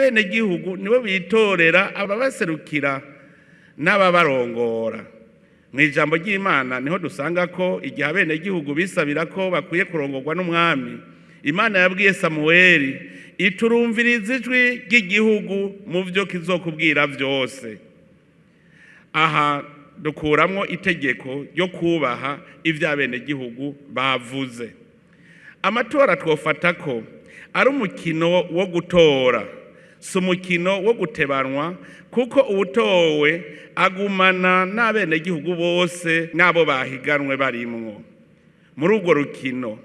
Abenegihugu nibo bitorera ababaserukira n'ababarongora. Mu ijambo ry'Imana niho dusanga ko igihe abenegihugu bisabira ko bakwiye kurongorwa n'umwami, Imana yabwiye Samuweli iturumviriza ijwi ry'igihugu mu byo kizokubwira byose. Aha dukuramwo itegeko ryo kubaha ibyo abenegihugu bavuze. Amatora twofata ko ari umukino wo gutora, si umukino wo gutebanwa, kuko uwutowe agumana n'abenegihugu bose n'abo bahiganwe barimwo muri urwo rukino.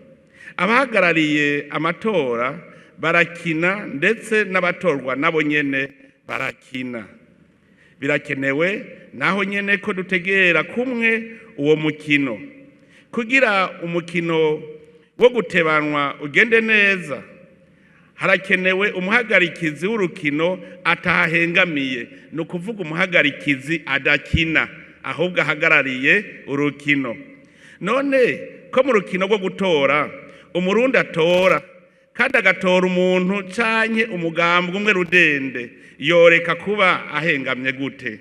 Abahagarariye amatora barakina, ndetse n'abatorwa nabo nyene barakina. Birakenewe naho nyene ko dutegera kumwe uwo mukino. Kugira umukino wo gutebanwa ugende neza, harakenewe umuhagarikizi w'urukino atahengamiye, ni ukuvuga umuhagarikizi adakina ahubwo ahagarariye urukino. None ko mu rukino rwo gutora Umurundi atora kandi agatora umuntu canke umugambwe umwe rudende, yoreka kuba ahengamye gute?